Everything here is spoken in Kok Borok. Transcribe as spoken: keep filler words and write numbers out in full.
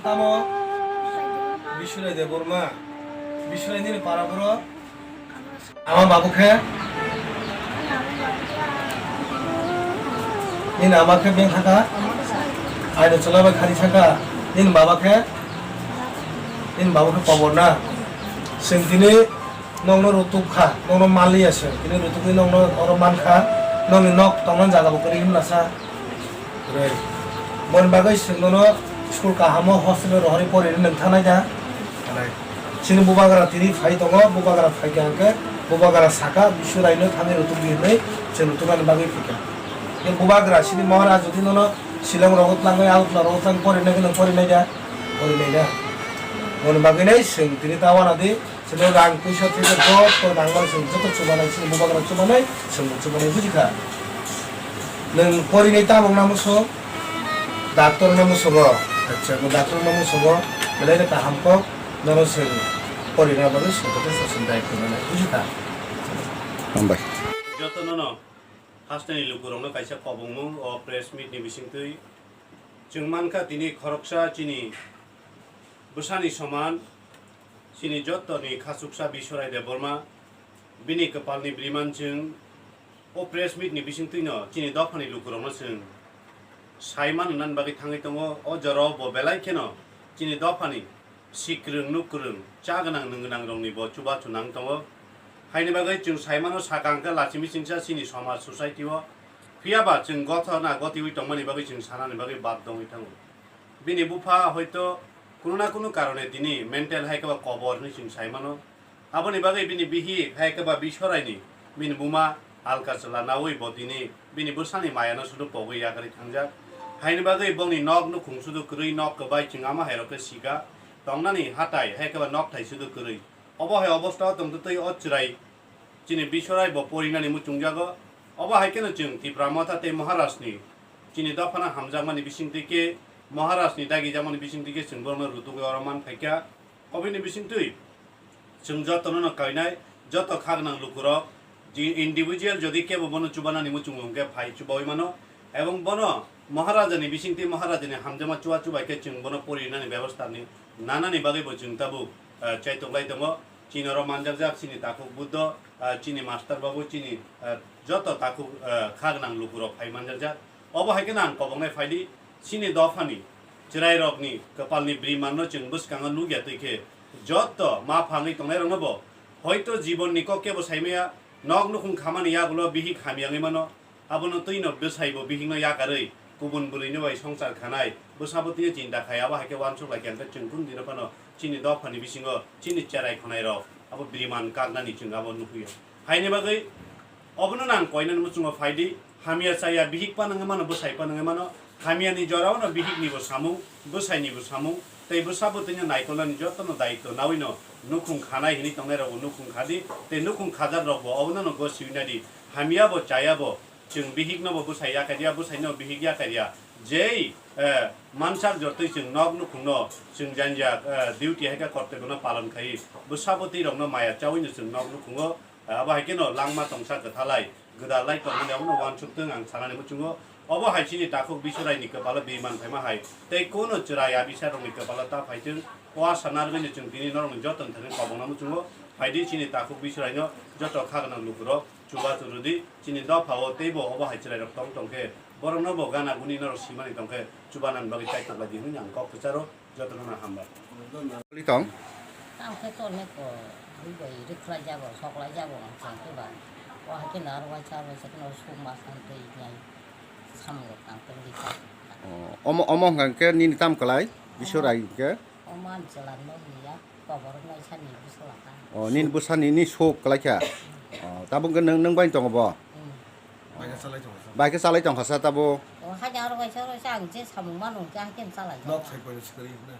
Tamo Bisurai Debbarma, Bisurai nini para borok. Ama babu khe? Nini ama khe beng thaka? Aino chwla bai khari saka? Nini baba khe? Nini baba khe kobor na? Chwng tini nokno rutuk kha, nokno manliya se. Tini rutukni nokno oro man kha. Nokni nok tongnani jaga bo kwrwi himlasa. Boni bagwi chwng nono school kahamo hostel rohorwi porinani nwng thanai da? Chini bubagra tini phai tongo, bubagra phai kha hwnkhe bubagra saka Bisurai no thangwi rutuk di hwnwi chwng rutuknani bagwi phaikha. Bubagra chini Maharaj jodi nono Shillong rogo tlangwi, Agartala rogo tlangwi porinai khe nwng porinai da? Porinai da. Boni bagwi nai chwng tini ta wana di. Chwng rang puisa thwiker joto nangmani chwng joto chubanai, chini bubagra chubanai, chwngbo chubanai, bujikha? Nwng porinai tamung na muchung? Doctor na muchungo. Acha, bo doctor na muchungo. Belai no kaham kok, nono chwng porina bagwi chwng joto chwng daityo nanai, bujikha? Hambai. Joto nono hasteni lukurokno kaisa kobongmung o press meet ni bisingtwi. Chwng mankha tini khoroksa chini bwsani soman, chini jottoni khachuksa Bisurai Debbarma, bini kwpalni briman chwng o press meet ni bisingtwino chini dophani lukurokno chwng sai man hwnani bagwi thangwi tongo. O jorao bo belai kheno chini dophani sikrwng nukrwng, cha gwnang nwng gwnang rokni bo chubachu nang tongo. Haini bagwi chwng sai mano, sakang khe lachi misingsa chini somaj society o, phiya ba chwng gothona gotiwi tongmani bagwi chwng sanani bagwi bad dongwi thango. Bini bupha hoito kuno na kuno karone tini mental hai khe ba kobor hwnwi chwng sai mano. Aboni bagwi bini bihik hai khe ba Bisurai ni bini buma alka chwla naui bo tini bini bwsani maya no sudu pogwi yakarwi thangjak. Haini bagwi bongni nok nukhung sudu kwrwi, nok kwbai chwng ama hai rok khe sika tongnani hatai hai khe ba nok thai sudu kwrwi. Obo hai obostha o tongtwtwi o chwrai chini Bisurai bo porinani muchungjago. Obo hai kheno chwng Tipra Motha tei Maharaj ni chini dophano hamjakmani bisingtwi khe, Maharaj ni dagijakmani bisingtwi khe chwng borokno rutugwi oro man phaikha. Oboni bisingtwi chwng jotono no kainai, joto khagwnang lukurok, ji individual jodi kebo bono chubanani muchungo hwnkhe phai chubaui mano, ebong bono Maharaja ni bisingtwi Maharaja ni hamjakma chuba chubai khe chwng bono porinani bebostha ni nanani bagwi bo chwng tabuk, eh, chaitok lai tongo. Chini oro manjakjak chini takhuk Buddho, eh, chini master babu, chini, eh, joto takhuk, eh, khagwnang lukurok phai manjakjak. Obo hai kheno ang koboknai phaidi, chini dophani chwrairokni kwpalni brimanno chwng bwskango nukya twi khe, joto ma phangwi tongnairokno bo hoito jibonni kok kebo saimaya, nok nukhung khamani yagulo bihik hamya wngwi mano, abono twino bwsaibo bihikno yakarwi kubun bwrwino bai swngchar khanai bwsabo twiwi chinta khai, abo hai khe uansuk lai khe ang khe chwng kunu dino phano chini dophani bisingo chini cherai khwnairok abo briman kaknani chwng abo nukhuyo. Haini bagwi obono nang koinani muchungo phaidi, hamya chaya bihik panwngwi mano, bwsai panwngwi mano, hamyani jorao no bihiknibo samung, bwsainibo samung, tei bwsa bwtwino naikolnani jotono daitw nawino nukhung khanai hinwi tongnairokbo nukhung khadi, tei nukhung khajakrokbo obono no gosiwi naidi, hamyabo chayabo chwng bihiknobo bwsai yakarya, bwsaino bihik yakarya, jei, eh, mansak jortwi chwng nok nukhungno chwng janja, eh, duty hai khe kortobyono palon khai, bwsa bwtwirokno maya chawino chwng nok nukhungo, eh, abo hai kheno langma tongsa kwthalai, gwdalai tongmani abono uansuk thung ang sanani muchungo. Obo hai chini takhuk Bisurai ni kwpalo biman phaima hai, tei kuno chwrai abisa rokni kwpalo ta phai thung, o asa narwgwino chwng tini norokni jotoni thani kobokna muchungo. Phaidi chini takhuk Bisurai no joto khagwnang lukurok chubachu rwdi, chini dophao teibo obo hai chwrairok tong tong khe, borokno bo gana guni norok simani tong khe, chubanani bagwi kaitok lai di hwnwi ang kok kwcharo, jotono no hambai. Tong? Tamo khe tolnai ko, bui bai rwkhlai jago, soklai jago, ang chang khe ba. O hai khe no aro waisa, waisa khe no suk ma san twi nai samung rok tang tong di kha. O, omo, omo hwnkha khe nini tam kwlai, Bisurai hwnkhe? O man chwla no niya, kobor nai sani bwsala kha. O, nini bwsani ni suk kwlai kha? O, tabuk khe nwng, nwng bai tongo bo? Hmm. Bai khe chalai tongkha sa tabuk? O, hai aro waisa, waisa ang je samung mano hwnkhe hai khe chalai. Nok sai pai sikari na.